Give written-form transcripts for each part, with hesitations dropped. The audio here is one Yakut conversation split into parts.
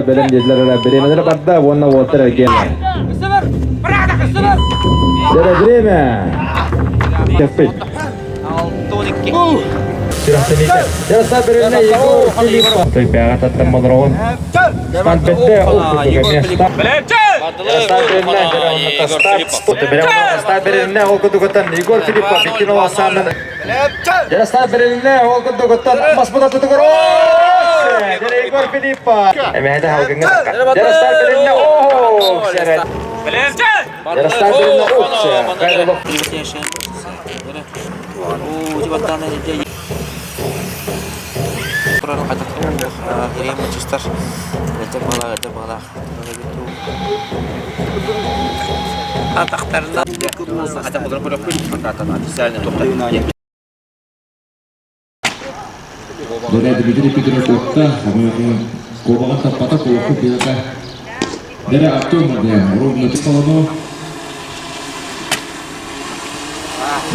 Бэлэм диэтилэр эрэ бириэмэлэрэ барда уонна уолаттар эргиэн. Дэрэ время. Кэппит. Сүрэхтэниитэ. Ярослав Берилне Егор Филиппов. Тойбэҕэ таттан бодороҕун. Стан бетте ол курдук эмиэ Ярослав Берилне ол курдугуттан Егор Филиппов икки нол асааннан Ярослав Берилне ол курдугуттан маспыта тутугар Егор Филиппов Эмэһэдэ халгыҥҥа Ярослав Берилне оо Ярослав Берилне Дмитрий Петров уотта, куобаҕын таппата, кулакы тыата. Дэрэ Артем Мадьян, ровно салону.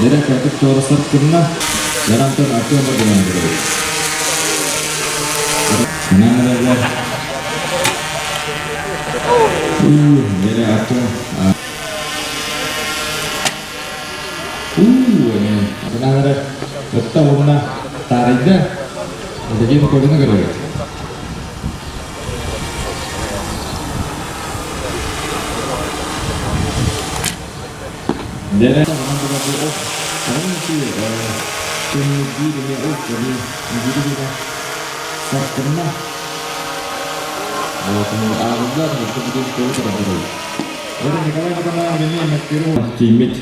Дэрэ кырдык туорасар кынна, Ярантан Артем Мадьян говорит. Дэрэ Артем Уу, ытта уонна таарыйда. Дэгиэн көрүнэ көрөбүт. Дэрэ Тииммит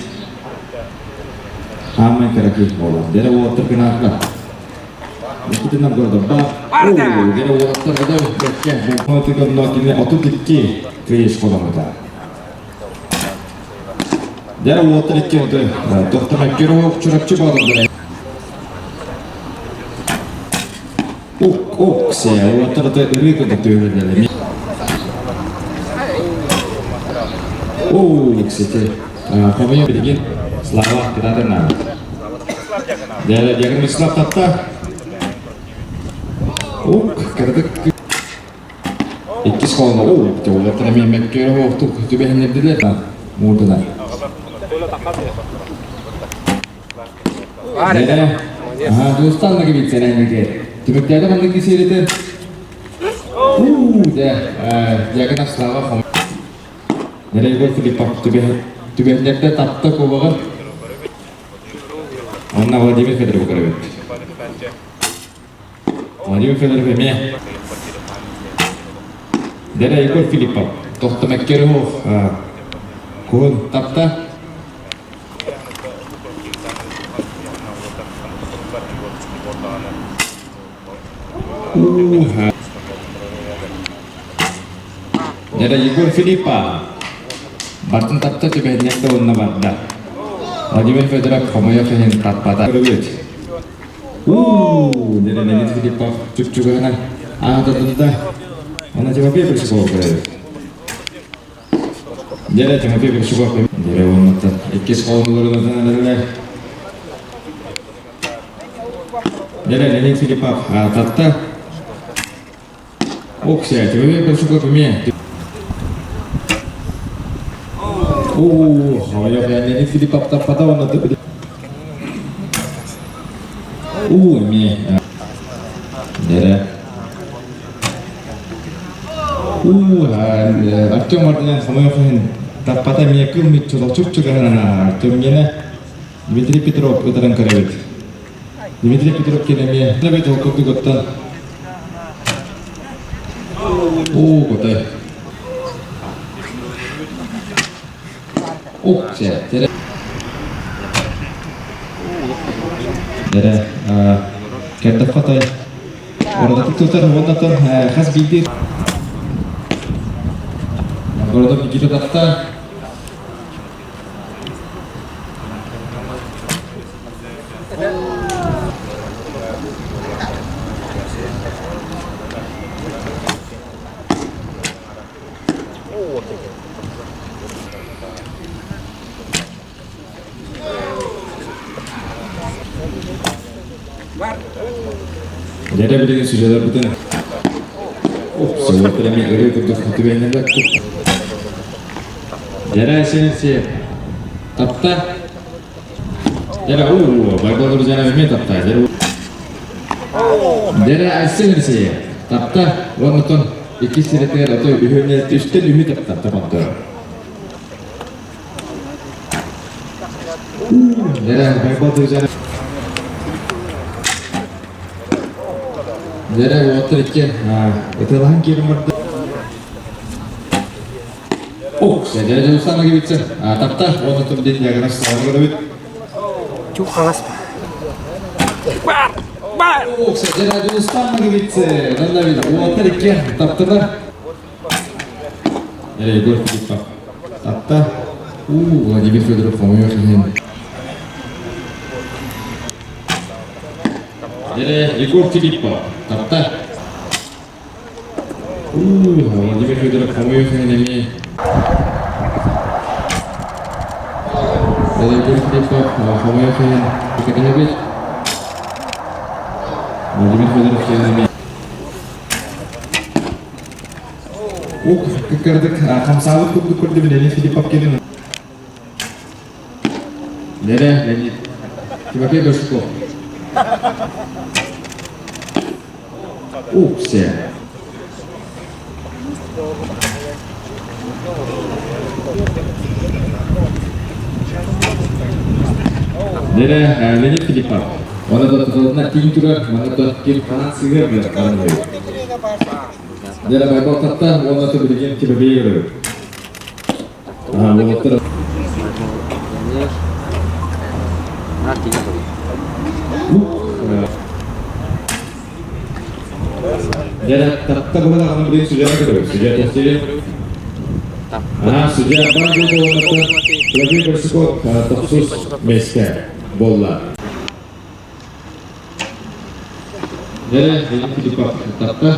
Аамай кыракый буолар. Дэрэ уолаттар кынаатылар. Иккитинэн городордоох. Дэрэ уолаттар да бэккэ. Кини 32 кыйыс холоммута. Дэрэ уолаттар икки отой. Тохтомөккөр чурапчы боолордор. Ук, ук, се, уолаттар отой ырыы курдук түһүлэллэр. Оо, кстати, хомуйа билигин Слава кытаатан Дьэ, Дьягин Вячеслав тапта. Ук, кыратык иккис холоно уу, уолаттар эмиэ мөккүөрэ оохтук түбэһиннэрдилэр. Муурдулар. Дьэ, Дьулустан Наговицын Түмүктээдэ маннык кисиэрити. Уу, дьэ, Дьягинов Слава хом. Егор Филиппов түбэһиннэрдэ тапта кубогын. Онно Владимир Федоров көрөбүт. Владимир Федоров эмиэ. Дэрэ Егор Филиппов тохтомеккеров куһун тапта. Дэрэ Егор Филиппов бартын тапта түбэһиннэрдэ уонна барда. Владимир Федоров хомойох иһин таппата. Уу, дэрэ Леонид Филиппов чуп-чугаһынан аатырдында. Она Тимофей Большаков көрөбүт. Дэрэ Тимофей Большаков дэрэ уоннаттан иккис холонуларынан эрэллэр. Дэрэ Леонид Филиппов аататта. Окся, Тимофей Большаков эмиэ. Уу, хомойох Леонид Филиппов таппата уонна Уу, эмиэ. Дэрэ. Уу, Артем Мартынян хомойох иһин таппата эмиэ кыл мүччү чуп-чугаһынан Артем гиэнэ Дмитрий Петров ытыран көрөбүт. Дмитрий Петров киэн эмиэ эбит ол курдук оттон Уу, кутай. Ук, чэ, Эрэ, кэрдэх хотой Ордотук тутар уоннатан хас биирдии Городок Никита Тахта Дьэрэ билигин сүдьэлэрбитин Сыллар эмиэ ырыы курдук түбэһиннэрбэт. Дьэрэ сенси тапта. Дьэрэ уу Байбал Друзьяна эмиэ тапта. Дьэрэ Дьэрэ Айсен тапта. Оннотон иккис сирэтигэр ото үһүнэ үстэн үһү тапта тапатта. Дьэрэ Байбал Друзьяна Дьэрэ уоттар икки ытыалаһан киирэн барда. Ох, дьэрэ Дьулустан Агивица тапта уонна тум диэн диагноз саҕана көрөбүт. Чук хаҥас. Бар! Бар! Ох, дьэрэ Дьулустан Агивица онно бит уоттар икки таптылар. Дьэрэ Егор Филиппов тапта. У, Владимир Федоров хомойуох иһин Дьэрэ Егор Филиппов тапта. Владимир Федоров хомойуох иһин эмиэ Егор Филиппов хомойуох иһин кэтэһэбит. Владимир Федоров кэлэн эмиэ Ук кырдык хамсаабыт курдук көрдүм Леонид Филиппов кэлин Лере Леонид Тимофей Большаков Упсе. Лере Леонид Филиппов. Оны да тутулна тиин турар, маны да кир хаан сыгыр баран Лере Байбал тапта, уонна билигин Тимофей көрөбүт. Дьэ, тапта була даҕаны билигин судьяны көрөбүт. Судья тохтиир. Аа, судья бар диэн буоллахта Владимир Барсуков тохсус миэстэ буолла. Дьэ, Леонид Филиппов тапта.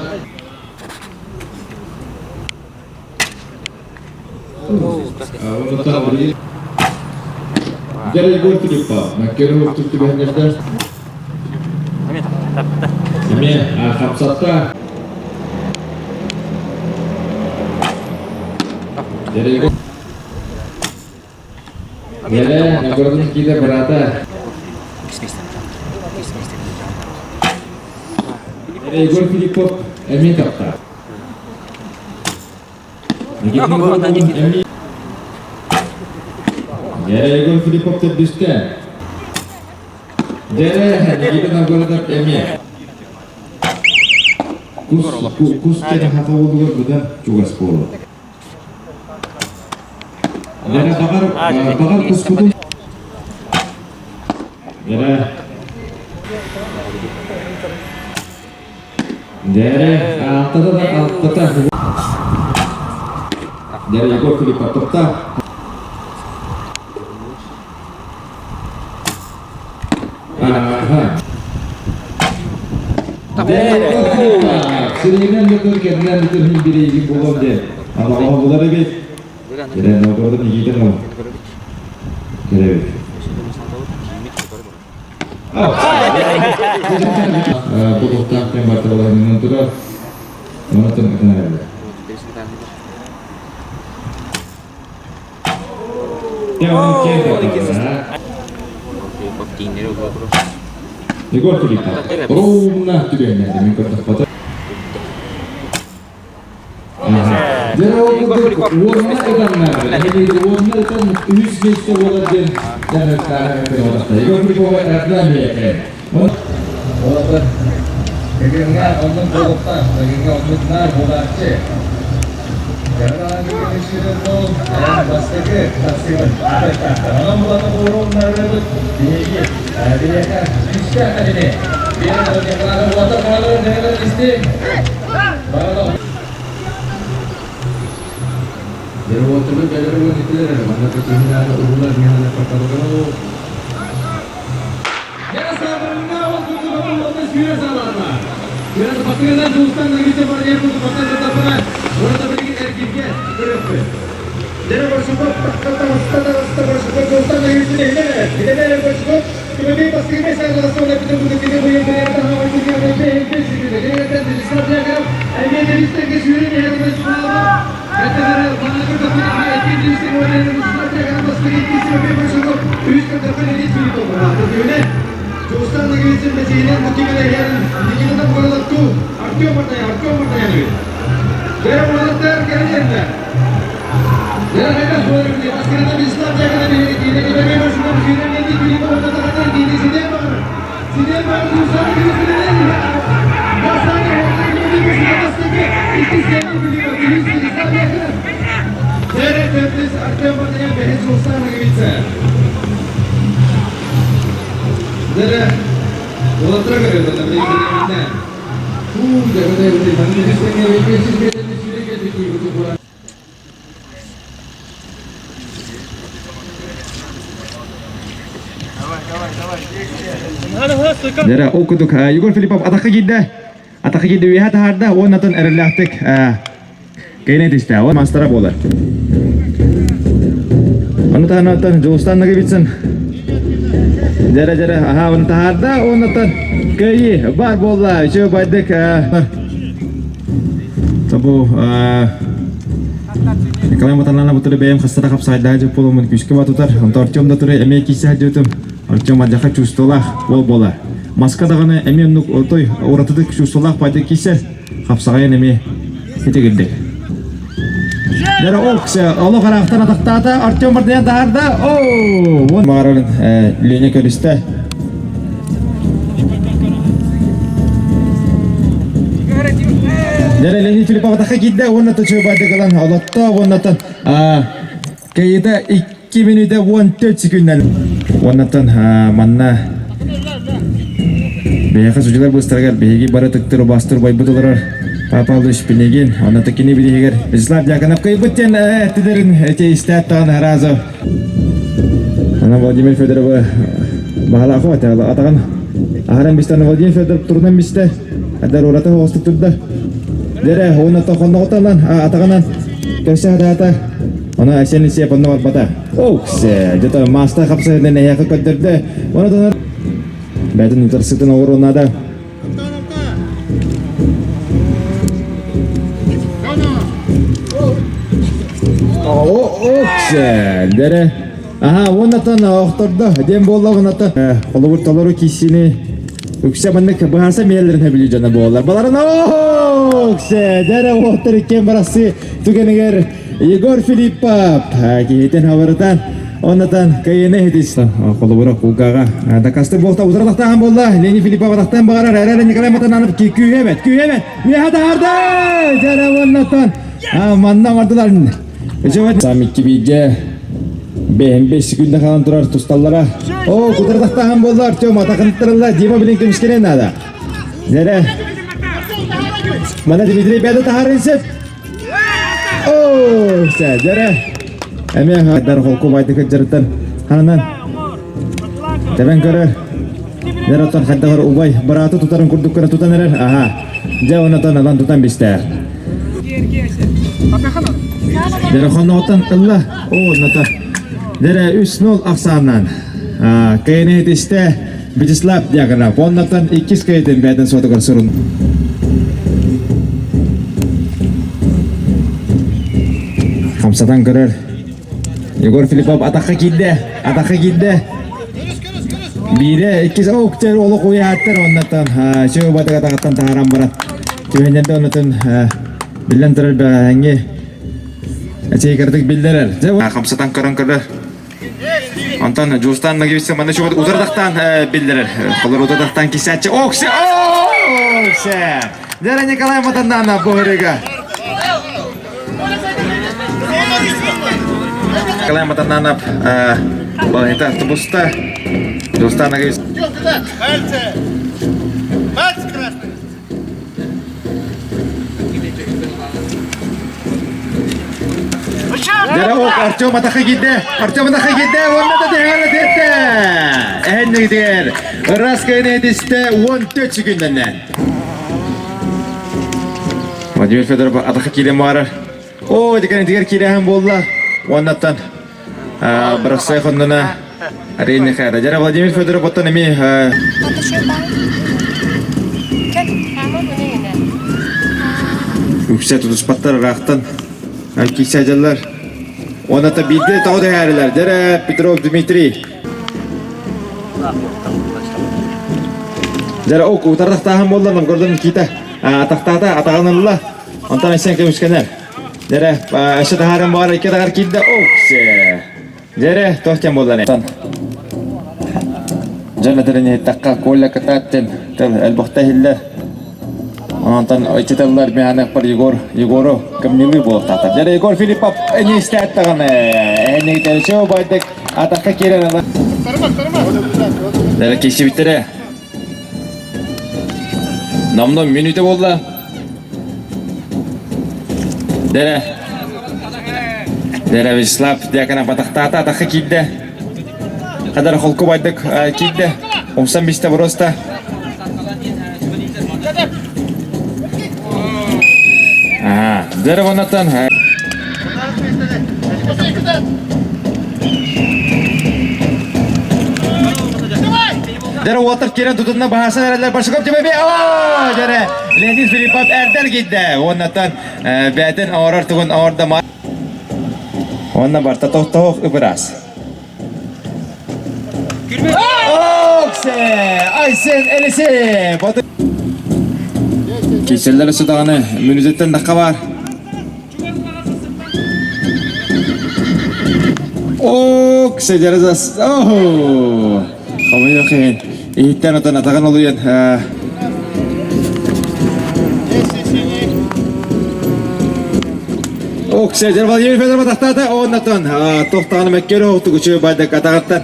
Дьэ, Егор Филиппов, Маккеров түбэһиннэрдэ. Эмиэ хапсатта. Дьэ, Нагородун киирэ быраата. Егор Филиппов эмиэ тапта. Егор Филиппов төрдүстэ. Дьэ, Никита Новгородов эмиэ. Кус, кус кэрэ хата уолугар быдан чугас буолуо. Дьэ, баҕар, баҕар куспутун Дьэ, Дьэ, алтата да алтата. Дьэ, Егор Филиппов тупта. Аха. Дьэ, Егор Филиппов, сиринэн бүтүр, кэннинэн бүтүр хин бириигин булуом диэн. Анаҕаһа булар эбит. Дьэ, Новгородов Никита Кэлэбит. Буолуохтаах диэн бартыбалаһынынан турар. Онтон ытан эрэллэр. Егор Филиппов ровно түгэннэрде мен көрдөхпөтө. Дьэ ол курдук уонна ытаннар, уонна ытан үс миэстэ буолар диэн Егор Филиппова эрдэ Олордор Кэгиҥҥэ оннук буолуохтаах, кэгиҥҥэ оннук наар буолааччы. Бастакы тахсыыбын Онон булата буоруумнарыбыт биһиги биһиэхэ күүстээх кэлини биир булата буолар истиҥ. Деревоттары кэлэр итилер манна кытыһынааны уһулар миһана паталыгау. Дьэрэ, ол курдук Егор Филиппов атахха киирдэ. Атахха киирдэ үөһэ таһаарда уонна эрэллээхтик кэйнэ түстэ. Ол мастара буолар. Ону таһынан Дьулустан Ноговицын дьэрэ-дьэрэ аһаабын таһаарда уоннаттан кыайыы бар буолла. Үчүгэй байдык Табу Николай Матанана бутуры бэйэм хастара хапсайдаһа дьып буолуммун күүскэ батутар. Онто Артем да туры эмиэ киирсэ сылдьыбытым. Артем адьаха чувстволаах уол буолар. Маска даҕаны эмиэ оннук отой уратытык чувстволаах байды киирсэр. Хапсаҕайын эмиэ итигирдик. Дара окся олох араахтан атахтаата Артем Мартынян таһаарда. Оо! Баҕарарын Леня көрүстэ. Дьэ Леонид Филиппов атахха киирдэ уонна тучу бардык ылан олотто уоннаттан кыйыта 2 мүнүүтэ 14 секүндэн уоннаттан манна биһиэхэ судьулар быстарыгар биһиги бары тыктыр убастыр байбыт олорор Павел Павлович Пинегин онно кини билиһигэр Вячеслав Дьяконов кыйбыт диэн эттилэрин эти истээт даҕаны сразу Ана Владимир Федорова баһалаах атаҕын аһаран бистэн Владимир Федоров турунан бистэ Адар ураты оҕустук турда. Дэрэ, уонна хонноҕутанан атаҕынан көрсө хатаата. Она Айсен Исеев онно барбата. Оксе, где-то маста хапсайынан эһиэхэ көрдөрдө. Оны тонор бәтин утарсытын оҕуруонада. Оксе, дэрэ. Аха, уоннатан охтордо. Диэн буолла уоннатан холобур толору киссини үксэ маннык быһаарса миэллэрин хөбүлүү дьоно буолар. Баларын оксе, дэрэ уоттар иккиэн барасы түгэнигэр Егор Филиппов киһитин хабарытан оннотон кыйыны хитис холобура кулгааҕа дакасты буолта утары тахтаан буолла Лени Филиппов атахтан баҕарар эрэр Николай Матананов күүһэбэт күүһэбэт үөһэ таһаарды дьэрэ уоннатан манна оҥордулар Сам икки бииргэ бэһин бэс секунда хаалан турар тусталлара. О, кутар тахтахан буолла Артем атахынтарылла Дима билин көмүскэнэ наада. Нэрэ. Мана Дмитрий бэдэ таһарын сеп. О, сәдәрэ. Эмиэ хадар холку байды кыджарыттан ханан Тэбэн көрөр. Нэр оттон хайдагар убай барааты тутарын курдук көрө тутан эрэр. Аха. Дьэ онотон алан тутан бистэ. Дэрэ хонноҕуттан ылла. О, ната. Дэрэ 3-0 ахсааннан. Кэйнэ истэ Вячеслав Дьяконов. Оннотон иккис кэйтин бэйэтин суотугар сурун. Хамсатан көрөр. Егор Филиппов атахха киирдэ. Атахха киирдэ. Биирэ, иккис октер олох уйааттар оннотон чөй батыга тағыттан таһаран баран түһэннэрде оннотон биллэн турар бэҕэһээҥҥи эчэйкэрдик биллэрэр. Дьэ хамсатан көрөн көрөр. Онтон Дьулустан Нагивица манна чугат утардахтаан биллэрэр. Холор утардахтаан кисээччи. Оксе! Оксе! Дера Николай Матаннана Богорыга. Николай Матаннанов балаһыта автобуста. Дьулустан Нагивица. Дьэ, Артем атаха киирдэ! Артем атаха киирдэ! Уонна да тэһэҕэ тиэртэ! Эһэннигитигэр ыраас кыайын этистэ 14 секүндэннэ. Владимир Федоров атаха киирэн баарар. О, дикэн итигэр киирэһэн буолла. Уоннаттан бырахсай хоннуна. Арина Хара. Дьара Владимир Федоров оттон эми үксэ тутуспаттар ыраахтан киирсэ дьаллар. Уонна та биирдэ тоҕо дэһээрилэр. Дьэрэ Петров Дмитрий. Дьэрэ ок утардахтааһын буолла Новгородон Никита атахтаата атаҕын ылла. Онтон Айсен көмүскэнэр. Дьэрэ өссө таһааран баар икки атаҕар киирдэ. Оксе. Дьэрэ туох диэн буолла Дьон этэрин иһиттэххэ Коля кытаат диэн тыл элбэхтэ иһиллэр. Онтон иччитэллэр миһаныахпар Егор Егору кымньылыы буолуохтаахтар. Дьэрэ Егор Филиппов эниистээт даҕаны эһэннигитэ байдык атахха киирэн ылар. Дьэрэ киирсибиттэрэ. Номно мүнүүтэ буолла. Дэрэ. Дэрэ Вячеслав Дьяконов атахтаата, атахха киирдэ. Хадар холку байдык киирдэ. Умсан бистэ просто. Ага. Дэрэ вонатан. Дэрэ уолаттар киирэн тутунна баһаасан эрэллэр Большаков Тимофей оо дэрэ Леонид Филиппов эрдэр киирдэ уоннаттан бээтин оҥорор тугун оҥордо Уонна барта тохтоох ыбыраас. Оксе! Айсен Елисей! Киселлер судаҕаны мүнүүтүттэн дахха бар. Оксе жаразас. Охо! Хомойуох иһин. Иһиттэн отон атаҕын олуйан. Оксе Владимир Федоров атахтаата оннотон тохтаҕына мөккөрө оҕутугу чөй байдык атаҕыттан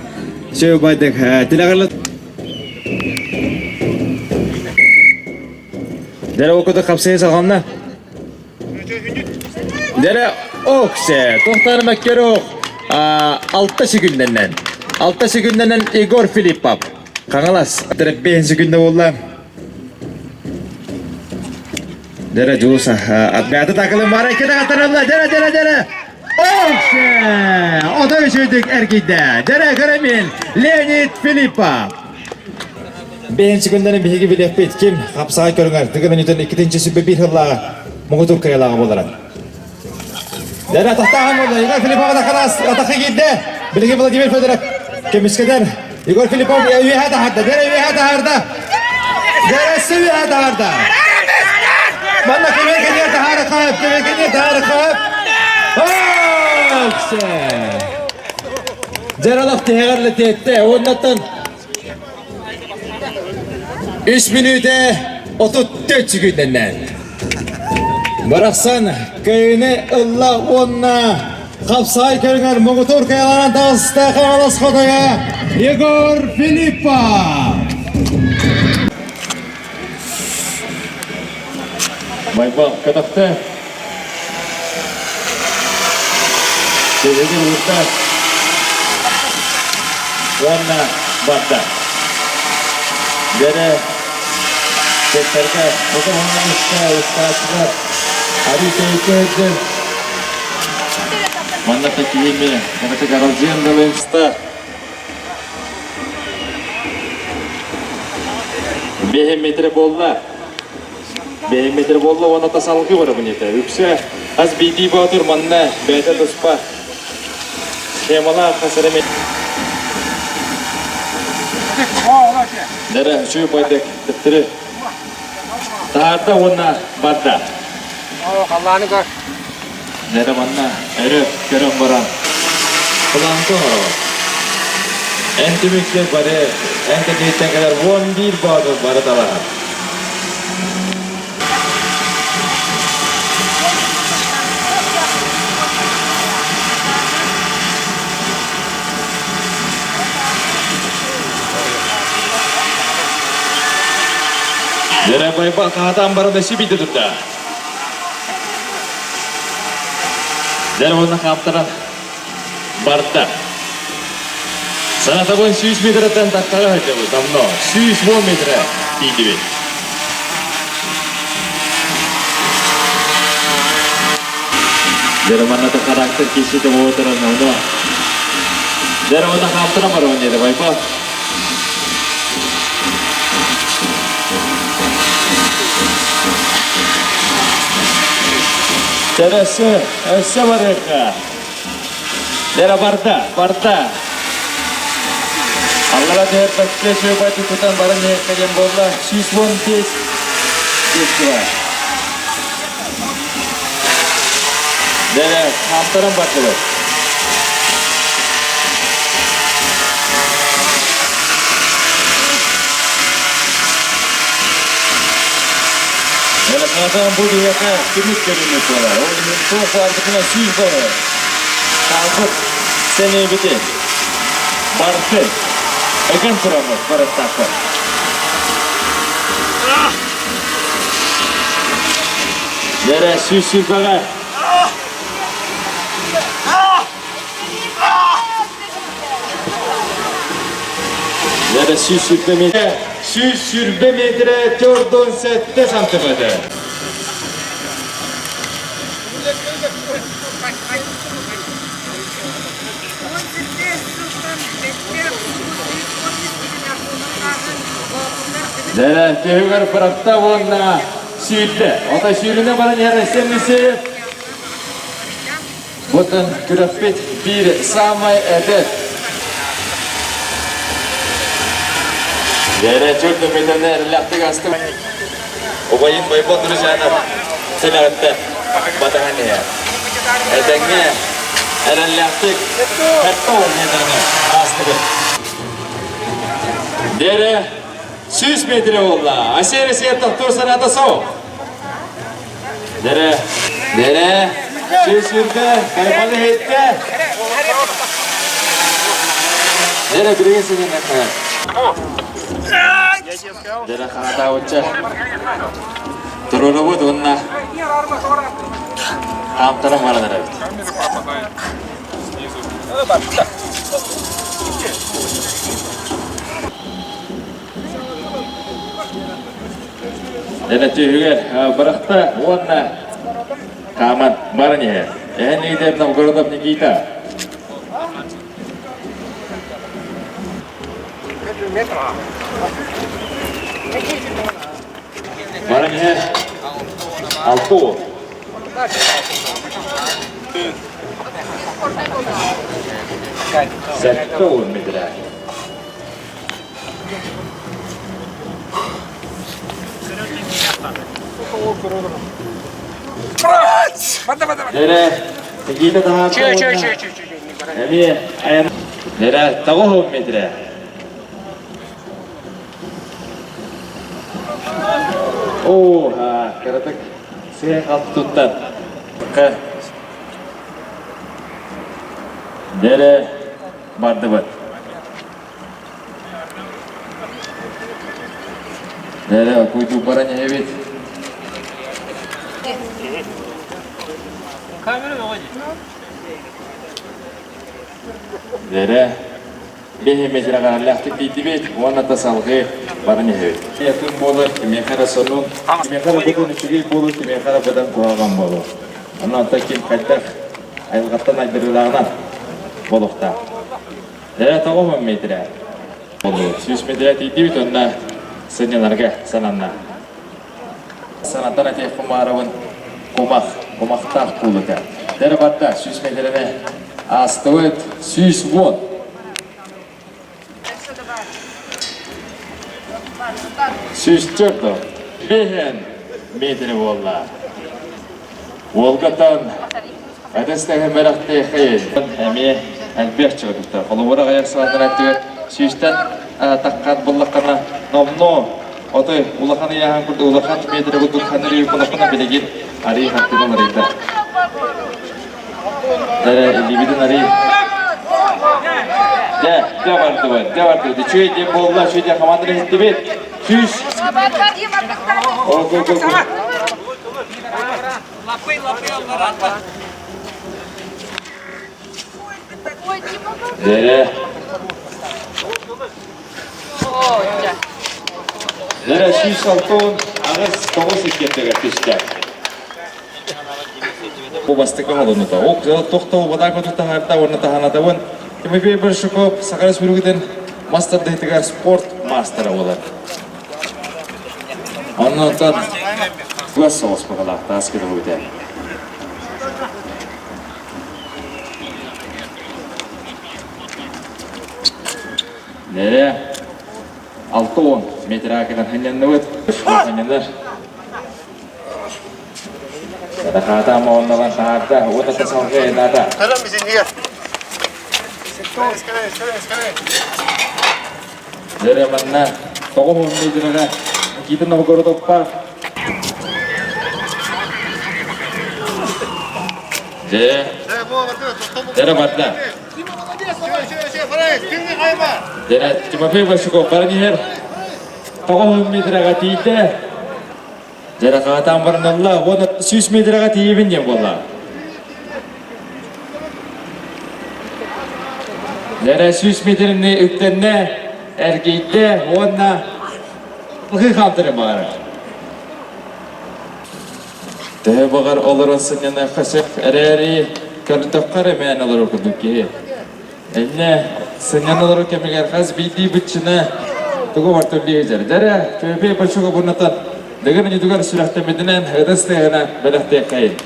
чөй байдык тилэҕирлэ Дэрэ окута хапсайы салҕанна. Дэрэ оксе тохтаҕына мөккөрө ох 6 секундэннэн 6 секундэннэн Егор Филиппов Хаҥалас 5 секунда буолла. Дэрэ Дьулуса атбааты такылын бара икки тахаттарылла дэрэ дэрэ дэрэ Оксе! Отой үчүгдүк эргийдэ. Дэрэ Карамель Леонид Филиппов. Бэйэн секунданы биһиги билиэхпит ким хапсаҕай көрүҥэр тыгын өнүтэн иккитинчи сүбэ биир сыллааҕы муҥутуур кыайалааҕа буоларын. Дэрэ атахтааһын буолла. Егор Филиппов атахханаас атахха киирдэ. Билигин Владимир Федоров көмүскэтэр. Егор Филиппов үөһэ таһаарда. Дэрэ үөһэ таһаарда. Дэрэ үөһэ таһаарда. Манна көмө кэние таһаары хаап, көмө кэние таһаары хаап. Дьаралах тиһэҕэр лэтиэттэ. Уоннаттан Үс мүнүүтэ 34 секүндэннэн. Барахсан кыайыыны ылла уонна хапсаай көрүҥэр муҥутуур кыайаланан таҕыста Хаҥалас хотойо Егор Филиппов. Байбал көтөхтө. Биһиги уурда уонна барда. Дьэрэ сектарга хоту хаҥаласка ыстааччылар арыы тэйиккэ сылдьар. Манна такими кыратык аралдьыйан да Бэһин метрэ буолла. Бэйэм метр буолла уонна тасалгыы барабын этэ. Үксэ хас биирдии боотур манна бэйэтэ туспа схемалаах хас эрэ Дэрэ үчүгэй байдык төттөрү таһаарда уонна барда. Халлааны көр. Дэрэ манна өрө көрөн баран планка оҥоробут. Эн түмүккэ бары эн кэнниттэн кэлэр 11 боотур бары талаһар. Дэрэ байбал хаатан баран өссө биирдэ турда. Дэр уонна хаамтаран барда. Санатабын 100 метртэн таххаҕа сылдьабыт, давно. 110 метрэ тиийдибит. Дэр манна характер киһитэ буолтаран давно. Дьэ, уонна хаамтара барабын диэтэ Байбал. Дьэ, өссө, өссө барыахха. Дьэ, барда, барда. Аллара түһэр бачча үчүгэй тутан баран иһиэххэ диэн буолла. 115 диэки Дьэ, хаамтаран бардылар. Элэккатан бу биһиэхэ түмүк көрүҥү буолар. Ол иһин туох баарбытынан сүүс барар. Хаалбыт сэниэбити барты ыган тураммыт барыттаахпыт. Дьэрэ сүүс сүүрбэҕэ. Дьэрэ 120 метрэ. 120 метрэ 47 сантиметр. Дьэрэ түһүгэр бырахта уонна сүүрдэ. Ото сүүрүнэ баран иһэр Арсен Моисеев. Бутун күрэхпит биир самай эдэр. Дьэрэ чүрдү метрне эрэллээхтик астым. Убайын Байбал Друзьянов сэлэҕиттэ батаһан иһэр. Этэҥҥэ эрэллээхтик 70 метрны аастыбыт. Дьэрэ 100 метрэ буолла. Асер Асер тохтуур санаата суох. Дэрэ, дэрэ, 120, хайбаны иһиттэ. Дэрэ, билигин синеннэххэ. Дэрэ хаатаабычча. Туруорабыт уонна хаамтаран баран эрэбит. Дэнэ түһүгэр бырахта уонна хааман баран иһэр. Эһэн лидер Новгородов Никита. Баран иһэр. Алты 70 метрэ. Дэрэ, Никита таһаарда эмиэ айан Дэрэ, 90 метрэ. Оо, кыратык сыах алты туттан. Дэрэ, бардыбыт. Дэрэ, куйдук баран иһэбит. Дэрэ, биһи тиийдибит уонна да салгыы баран иһэбит. Атын буолар, кимиэхэ эрэ сонун, кимиэхэ эрэ быдан үчүгэй буолуо, кимиэхэ эрэ быдан куһаҕан буолуо. Онон ким хайдах айылҕаттан айдарыылааҕынан буолуохтаах. Дэрэ 90 метрэ. 100 метрэ тиийдибит уонна сынньанарга сананна. Санатан этиэх кумаарабын кумах, кумахтаах куулута. Дэрэ барда 100 метрэни аастыбыт 110. 104 Биһен метрэ буолла. Уолгатан Этэстэһэ мэлэхтиэхэй эмиэ элбэх чыгытыктар. Холобура аҕыйах саатар өттүгэр сүүстэн таххаат буллаххына номнуо отой улахан ыйааһын курдук улахан метрэ курдук ханырыы буллаххына билигин арыы хартыгын арыйда. Дэрэ илиибитин арый. Дэ, дэ бардыбыт, дэ бардыбыт. Үчүгэй диэн буолла, үчүгэй диэн хамаанданы иһиттибит. Сүүс. О, го, го, го. Дэрэ. Дэрэ 168 иккиэттэгэр түстэ. Бу бастакы холонута. Ол тохтоо бадаак оту таһаарда уонна таһанатабын. Тимофей Большаков Саха Республикатын мас тардыһыытыгар спорт маастара буолар. Оннуттан тугас соҕус баҕалаах таас көтөҕүүтэ. Нэрэ 60 метр кэлэн ханньанныбыт. Ханньанар. Сатахаата мооннолон таһаарда, уот ата салгыы айнаата. Дьэрэ манна 90 метрга Никита Новгородовпа Дьэ, дьэрэ барда. Дьэрэ Тимофей Васюков баран иһэр. 90 метрга тиийдэ. Дьэрэ хаатаан бараналла, уонна 100 метрга тиийэбин диэн буолла. Дьэрэ 100 метрини үктэннэ, эргийдэ уонна лыхы хаамтары баҕарар. Төһө баҕар олорон сынньаныахха сөп эрээри, көрдөххө эрэ мээнэ олорор курдук киһи. Иннэ сынньана олорор кэмигэр хас биирдии быччына тугу барытын биһизэр. Дэрэ, Тимофей Большого бурнатан дыгын инитигэр сүрэхтэммитинэн ытыс тыаһына бэлэхтиэххэйин.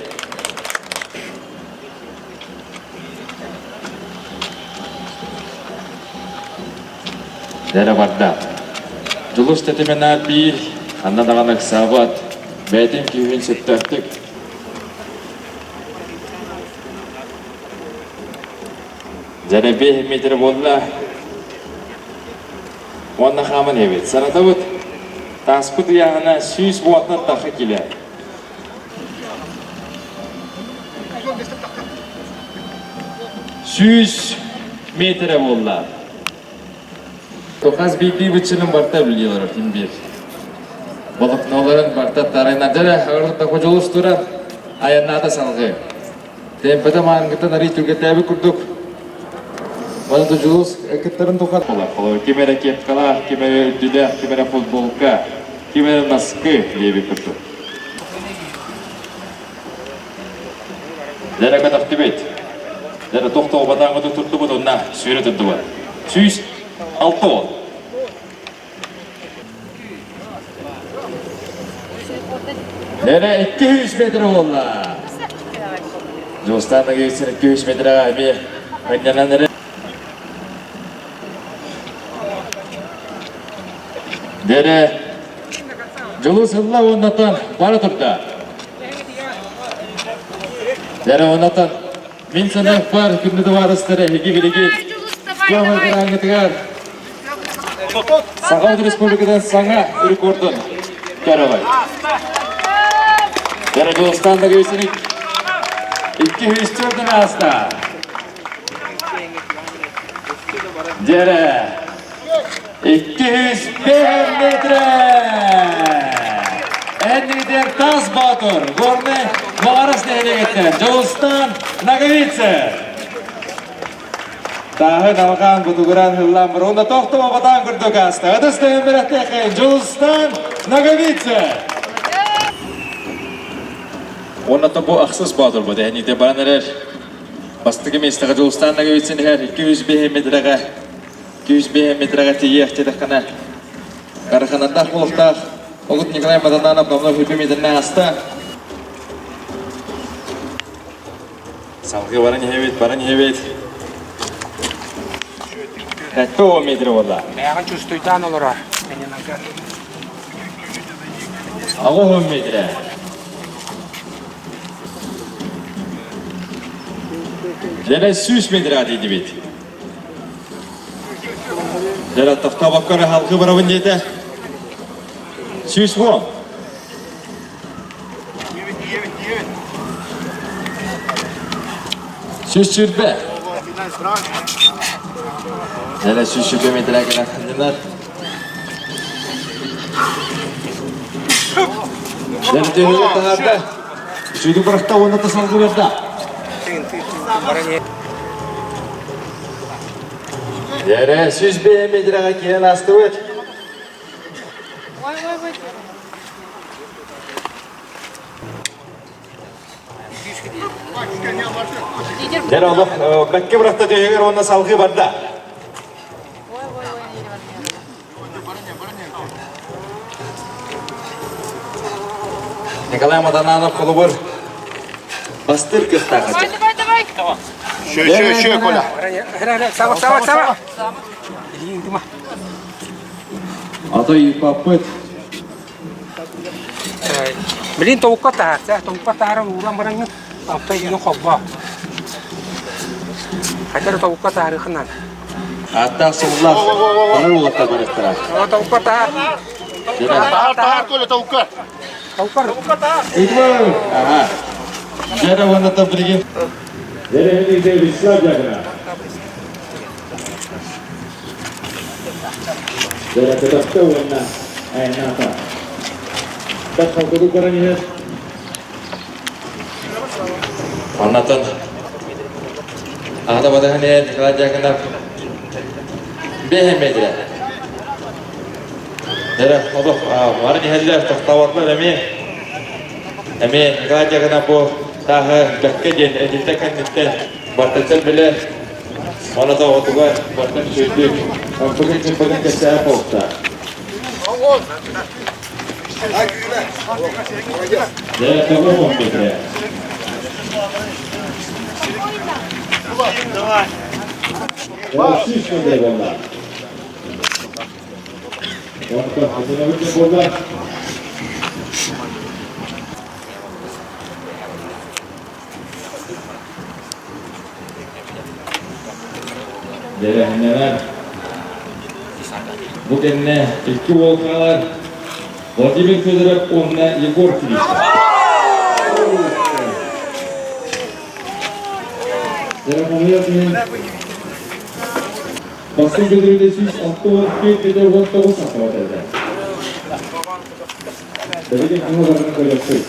Дэрэ барда. Дьулус тэтиминэ биир, ханна даҕаны ыксаабат, бэйэтин күүһүн сөптөөхтүк Дьэ, 5 метр буолла. Уонна хааман иһэбит. Санатабыт, тааспыт ыйааһына 110 тахха килэ. 100 метрэ буолла. Хас биирдии быччынын барта билиэлэр ким биир. Волокноларын барта тарайна дьэ, ырта дьулус турар айаннаата салгыы. Темпэтэ маангыттан арый түргэтээбит курдук. Онон Дьулус кыттарын тухары буолар. Ким эрэ кепкалаах, ким эрэ үрдүлээх, ким эрэ футболка, ким эрэ носки диэбит курдук. Дэрэ көтөхтүбүт. Дэрэ тохтообатааҥҥытын турдубут уонна сүүрэ турдубут. 106 ол. Дэрэ 200 метр буолла. Дьулустаан Нагайцын 200 метрға эмиэ ынньанан эрэ. Дэрэ Дьулус ылла уоннатан бара турда. Дэрэ уоннатан мин санаахпар күндү табаарыстар эһиги билигин Кыамайдараҥҥытыгар Саха Республикатын саҥа рекордун көрөҕүт. Дэрэ Дьулустаан Нагайцын 204 ааста. Дэрэ 205 метрэ! Эннигитер Тас Боотур, Горный Маҕарас нэһилиэгиттэн Дьулустаан Ноговицын. Тааһы далҕаан бутугураан һыллаан уонна тохтомо батаан курдук ааста. Ытыс тыһын бэрэхтээхин Дьулустаан Ноговицын. Уонна бу ахсыс боотурбут эһиниите баран эрэр. Бастакы миэстэҕэ Дьулустаан Ноговицын иһэр 205 метрэҕэ 205 метрэҕэ тиийиэх диэтэххинэ, Караханардаах буолуохтаах Огут Николай Матананов давно 100 метрне ааста. Салгыы баран иһэбит, баран иһэбит. 7 метр буолла. Бэйэҕин чувствуйтаан олорор. 8 метр. Дьэ, 100 метр диибит. Дьэ, тохтообокко эрэ халгыы барабын диэтэ. 110. 120. Дьэ, 120 метрэ кэлэн ханньанар. Дьэ, төһө таһаарда. Сүдү бырахта уонна тасалгы барда. Дьэрэ, 105 метрэҕэ киирэн аастыбыт. Дьэ олох бэккэ бырахта түһүгэр уонна салгыы барда. Николай Матананов холобур бастыр кыахтаах Давай, давай, давай. Еще, еще, еще, Коля. Сава, сава, сава. Атай папыт. Блин, тобукка таһар, тобукка таһаран ууран бараҥҥын алта илиҥ холбоо. Хайдах тобукка таһарыахын наада. Аттаах сыллаах барар уолаттар барыттара. Тобукка таһар. Таһар, таһар, Коля, тобукка. Тобукка таһар. Ага. Дьэ, уонна билигин. Дьэ, Вячеслав Дьяконов. Дьэ, көтөхтө уонна айаннаата. Бэрт холкутук баран иһэр. Оннотон аҕата батаһан иһэр Николай Дьяконов бэһэн метрэ. Дьэ, олох баран иһэллэр, тохтооботлор эмиэ. Эмиэ Николай Дьяконов бу тааһы бэккэ диэн этилтэ кэнниттэн бартаччар билэр. Оны да оҕотугар бартан үчүгэйдик, ымпыгын-чымпыгын кэпсээн буолта. Дьэ, тоҕо метрэ. Сүүс мындай буолла. Онтон хасынабыт буолла. Дьэрэһиннэнэр. Бу кэннэ икки уол хаалар Владимир Федоров уонна Егор Филиппов. Дьэрэхомуйа иһин бастыҥ көтөрүтэ 164 метр 19 сантиметр этэ. Билигин хаҥас ардын көрүөхпүт.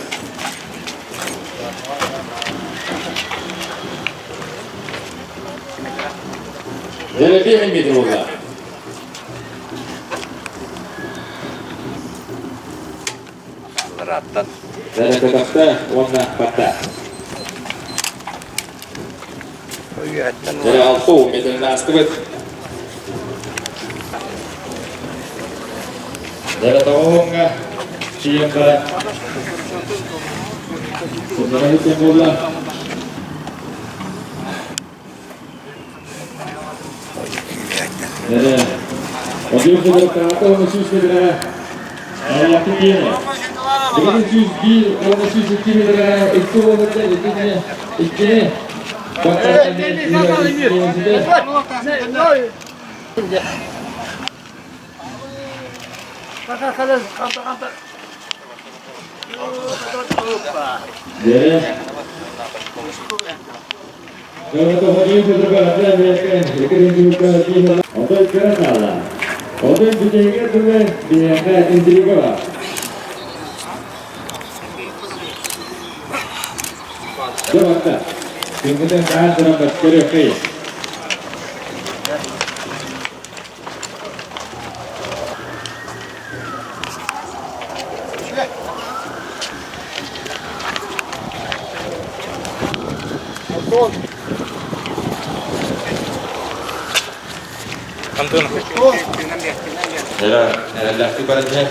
Дьэрэпиэһин метр буолла. Ырааттан. Дьэрэпэтэхтэ уонна барда. Дьэрэ алта метрин аастыбыт. Дьэрэ тоҕуһуҥҥа тиийэн баран Сынньана буолла. Дьэрэ Одьур Федоровтаата уонна 100 метрэ Аҕыйахты киэнэ. Билигин 101 уонна 102 метрэ икки уолаттар иккини иккини Отой бүтэһигэр дылы биһиэхэ интрига бар. Дьэ барда. Күҥҥүтүн хаһан туран көрүөххэй. Антон. Эрэллээхтик баран иһэр.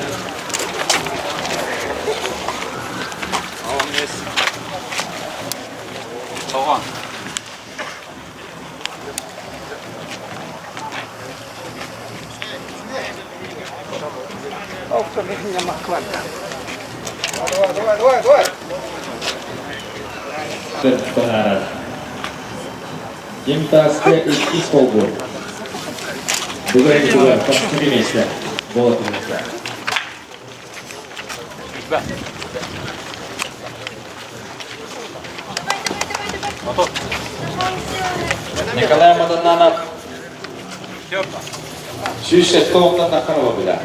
Тоҕо? Баһаарар. Ким тааска иккис холбуур. Бүгүн тугар бастакы миэстэ буола түһүөхтээх. Николай Матананов 107 оҕунан таххан олорбута.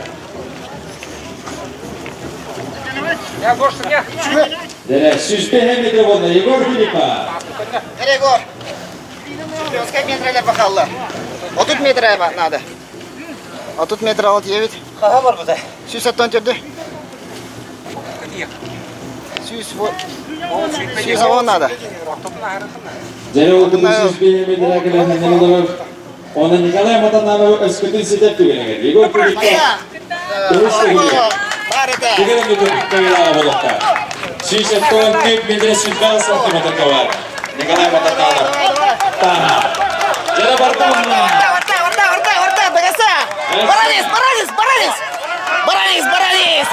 Сүүспэ метр буолла Егор Филиппов. Егор, чемпионская метрелер бахалла. 30 метр надо. 30 метр алып диэбит. Хаһа барбыта? 174. 100 авон надо. Дьэ, Оны Николай Матананов өскөтүн ситэр түгэнигэр Егор Куликов Сүүс метр 105 сантиметр бар. Николай Матананов. Жара Баранец, баранец, баранец! Баранец, баранец,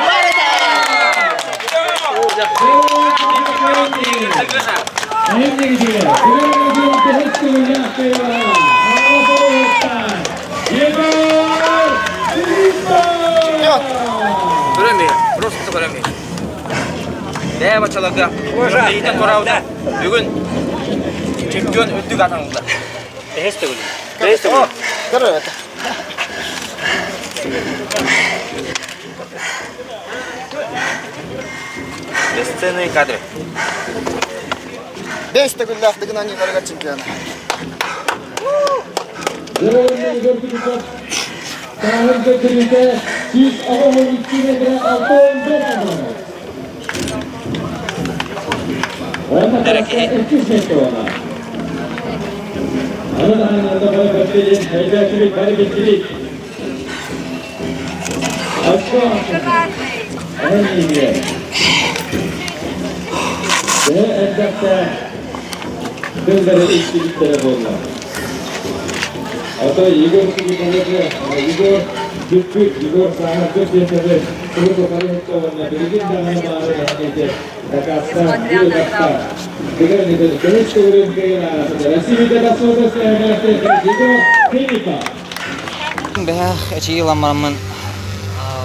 Просто көрөмүй. Бээ бачаларга Бийтен турауда бүгүн чемпион үрдүк атанылды. Бэһис төгүл. Бэһис төгүл. Бесценные кадры. Бес төгүллээх Дыгын оонньууларыгар чемпиона. Таһын 182 метр 6 Бэһэх эчии ламмараммын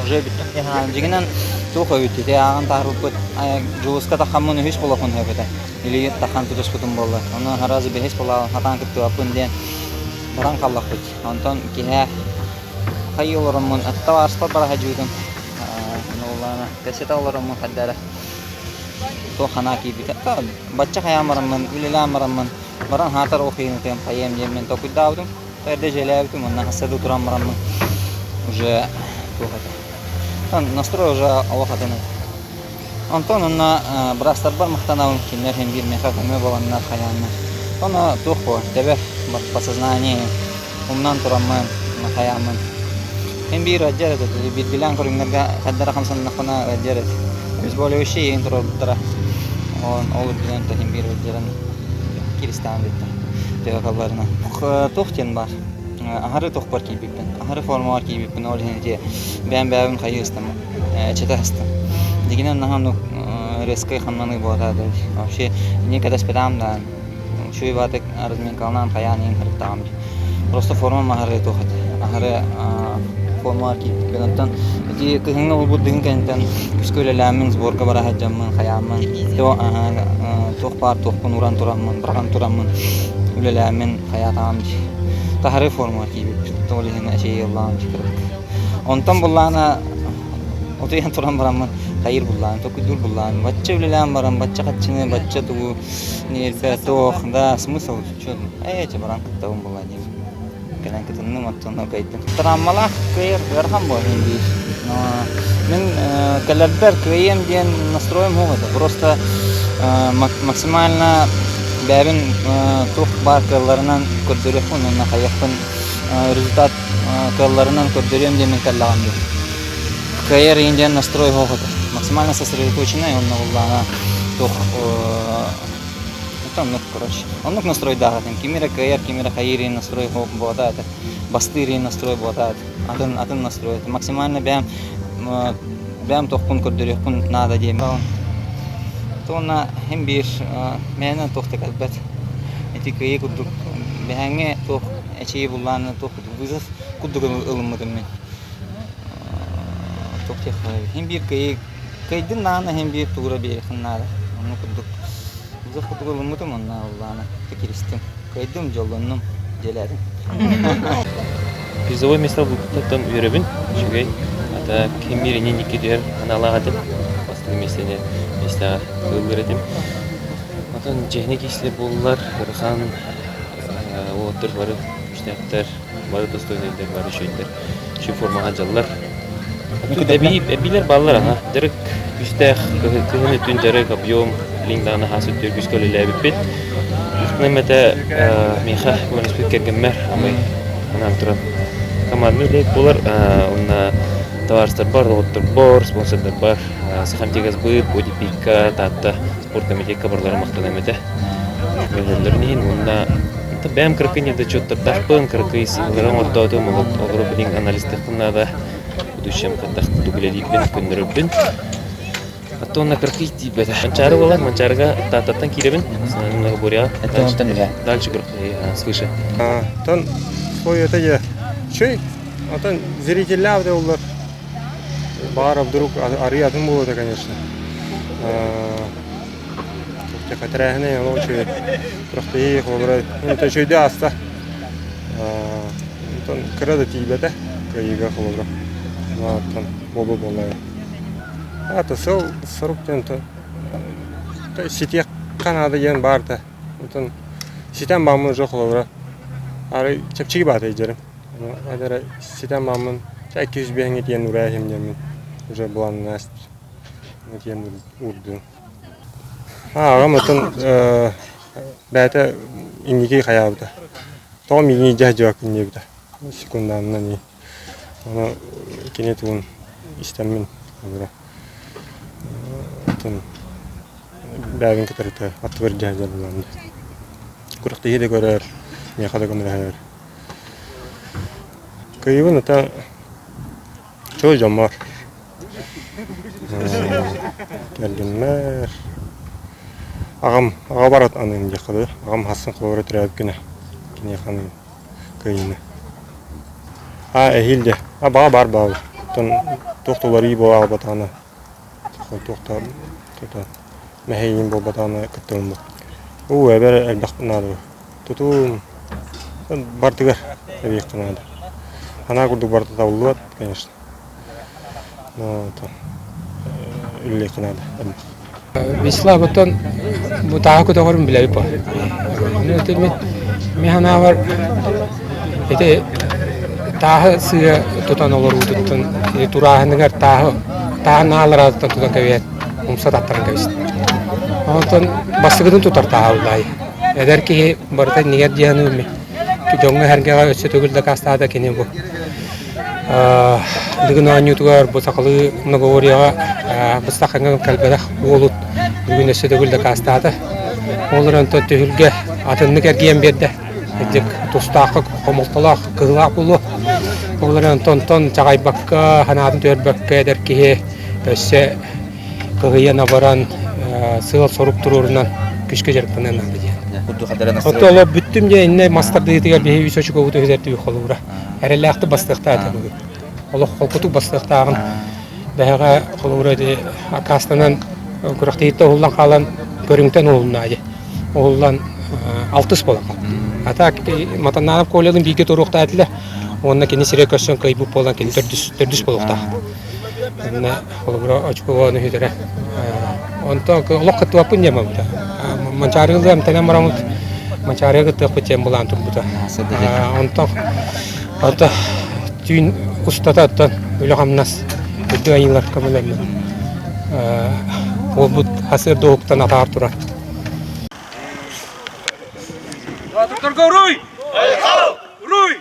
уже бүттүм дьиҥинэн туох өйүттү ааҕан таһарбыппыт Дьулуска таххаммын үһүс болохун өбөтө или тахан тутуспутум буолла ону аразы бэһис буолаа хатаан кыттыбаппын диэн баран халлахпыт онтон киһэ хайыы олороммун аттал ааспар бара садьыытым улаана кэсэтэ олороммун хайдара туох ханаа киирбитэ бачча хайаан бараммын үлэлээн бараммын баран хаатар ол хыйынытыам хайыам диэммин толкуйдаабытым эрдэ дьиэлээбитим уонна хасса да туран бараммын уже туох этэ настрой уже олох атын онтон онно быраастарбар махтанабын кинилэр иһин биир миэхэ көмө буоланнар хайааннар ону туох буо тэбэр подсознание умнан тураммын хайааммын Мин биир ыалдьар этэ биирдиилээн көрүҥнэргэ хайдара хамсаннахпына ыалдьар этэ обезболивающий иһин туруорбуттара ол үрдүнэн иһин биир ыалдьарын киристээн бүттэ төһө калларына туох диэн баар аһары туохпар киирбиппин аһары формаҕар киирбиппин ол иһин ити бэйэм бэйэбин хайыы ыстым эчэтэ астым дигинэн наһаа оннук резкай хамнаныы буолата вообще не кэтэспэтаам да үчүгэй баатык разминкалаан хайаан иһин харыктаҕым просто формам аһары туох этэ аһары формаҕар киирбиппин оттон ити кыһыҥҥы буолбут дыгын кэнниттэн күүскэ үлэлээммин сборга бара сылдьаммын хайааммын туох баар туохпун уран тураммын быраҕан тураммын үлэлээммин хайаатаҕым таһары формаҕа киирбиппин ол иһин эчэйии ыллаҕым онтон буллаана утуйан туран бараммын хайыыр буллаан токуйдуур буллаан бачча үлэлээн баран бачча хаччыны бачча тугу ньиэрбэ туох да смысл чё ээ баран кыттабын буолла диэн кэлэн кытынным оттон кыайдым травмалаах кыайар ыарахан буолар диир но мин кэлэрбэр кыайыам диэн настроем суох этэ просто максимально бэйэбин туох баар кыалларынан көрдөрүөхпүн уонна хайыахпын результат кыалларынан көрдөрүөм диэн кэллэҕим дии кыайар иин диэн настрой суох этэ максимально сосредоточенный онно буллаҕына туох оннук короче оннук настройдаах этим ким эрэ кыайар ким эрэ хайыыр иин настрой буота этэ бастыыр иин настрой буота этэ атын атын настрой этэ максимально бэйэм бэйэм туохпун көрдөрүөхпүн наада диэн уонна иһин биир мээнэ туох да кэлбэт ити кыайыы курдук бэһээҥҥи туох эчийии буллааны туох вызов курдук ылыммытым мин туох диэххэ иһин биир кыайыы кыайдын даҕаны иһин биир туура биэриэххин наада оннук курдук вызов курдук ылыммытым онно ыллааны киристим кыайдым дьоллоннум дьиэлээтим Призовой место булбуттан үөрэбин үчүгэй ата ким биир инники түһэр аналаах этим бастакы миэстэни миэстэҕэ ыллыр этим Отон дьиэни киислэр буоллар ыарахан уолаттар бары күүстээхтэр, бары достойнайдар, бары үчүгэйдэр, үчүгэй формаҕа дьаллар. Эбии эбиилэр бааллар аха. Дьарык күүстээх кыһын өттүн дьарык, объем, билиҥ даҕаны хаас өттүгэр күүскэ үлэлээбиппит. Махтаным этэ миэхэ көмөлөспүт кэргэммэр амай анаан туран командный үлэһит буолар уонна табаарыстарбар, доҕотторбор, спонсордарбар Сахам Тигасбыт, Бодипикка, Таатта спорткомитекка барылара махтаным этэ. Көмөлөһөллөрүн иһин уонна бэйэм кыракый недочеттардаахпын, кыракый сыһыылары оҥортоотум, олору билиҥ анализтыахпын наада. Будущем хайдах курдук үлэлиирбин, көннөрөрбүн. Оттон кыракый тиийбэтэ. Манчаары буолар, Манчаарыга Тааттаттан киирэбин, Многоборьеҕа. Дальше кыракый свыше. Тон свой это я чүй, отон зрителлээх да оллар. Баар вдруг арый атын буолуо конечно. Тэрээһинэ ону үчүгэй. Күрэхтэһии холобура үчүгэйдик ааста. Онтон кыра да тиийбэтэ кыайыыга холобура. Оттон буолуо буоллаҕа. Аата сыл сорук диэн ситиэххэ наада диэн баар да. Онтон ситэн бааммын уже холобура арай чэпчэки баата дьэрим. Эрэ ситэн бааммын 205 тиэн ураа диэммин уже былааннаан тиэн уурдум. Аҕам оттон бэйэтэ инники хайаабыта. Тоҕо миигин илдьэ сылдьыбаккын диэбитэ. Секунданынан и. Ону кини тугун истэммин холобура оттон бэйэбин кытары аттыбар илдьэ сылдьар буоллаҕым дии. Күрэхтэһии да көрөр, миэхэ да көмөлөһөр. Кыайыыбын ата чуо дьоммор Кэргэммэр аҕам аҕабар аныым диэххэ дылы. Аҕам хассын холобура төрөөбүт күнэ. Киниэхэ аныым кыайыыны. Аа эһиил дьэ. А баҕа баар баҕа. Оттон туох да уларыйыы буола аалбатаҕына туох да тута мэһэйиим буолбатаҕына кыттыһым Уу эбэр элбэх наада. Тутуум бардыгар эбиэххэ наада. Анаа курдук барыта табыллыбат, конечно. Үлэлиэххэ наада. Вячеслав оттон бу тааһы көтөҕөрүн билэбит бо. Ити мин мин санаабар ити тааһы сыыһа тутан олоруутуттан турааһыныгар тааһы тааһын аалараатыттан тутан кэбиһэн умса таттаран кэбистим. Онтон бастакытын тутар тааһы Эдэр киһи барыта иннигэр дии саныыбын. Дьоҥҥо-сэргэҕэ өссө төгүл дакаастаата кини бу Дыгын оонньуутугар бу сахалыы многоборьеҕа быстаххаҥҥа кэлбэтэх уолут бүгүн өссө төгүл дакаастаата. Ол эрэн түһүлгэ атыннык эргийэн биэрдэ. Дьик тустаахха хомолтолоох, кыһыылаах буолуо. Ол эрэн онтон чаҕайбакка, санаатын түһэрбэккэ эдэр киһи өссө кыһыйан абаран сыал-сорук туруорунан күскэ дьарыктаныан наада диэн. Оттон олор бүттүм диэн иннэ мас тардыытыгар биһи үс очукобут үһүдэр холуура. Эрэллээхтик бастыахтаах этэ бүгүн. Олох холкутук бастыахтааҕын бэһэҕэ холуура ити аккаастанан күрэхтэһииттэн уһуллан хаалан көрүҥтэн уһулунна дии. Уһуллан алтыс буолан хаалла. А так Матаннаанов Колялыын бииргэ туруохтаах этилэр. Уонна кини сирэй көрсөн кыайбыт буолан кини төрдүс төрдүс буолуохтаах. Онно холобура очколоон үһүтэрэ. Онтон олох кыттыбаппын диэн буолбута. Манчаарыылыы эмтэнэн бараммыт Манчаарыга кыттыахпыт диэн былаан турбута. Онтон ото түүн устата оттон үлэ-хамнас үрдүк айыылар көмөлөрүнэн уолбут хасыар уһуктан атаар турар. Уруй! Уруй!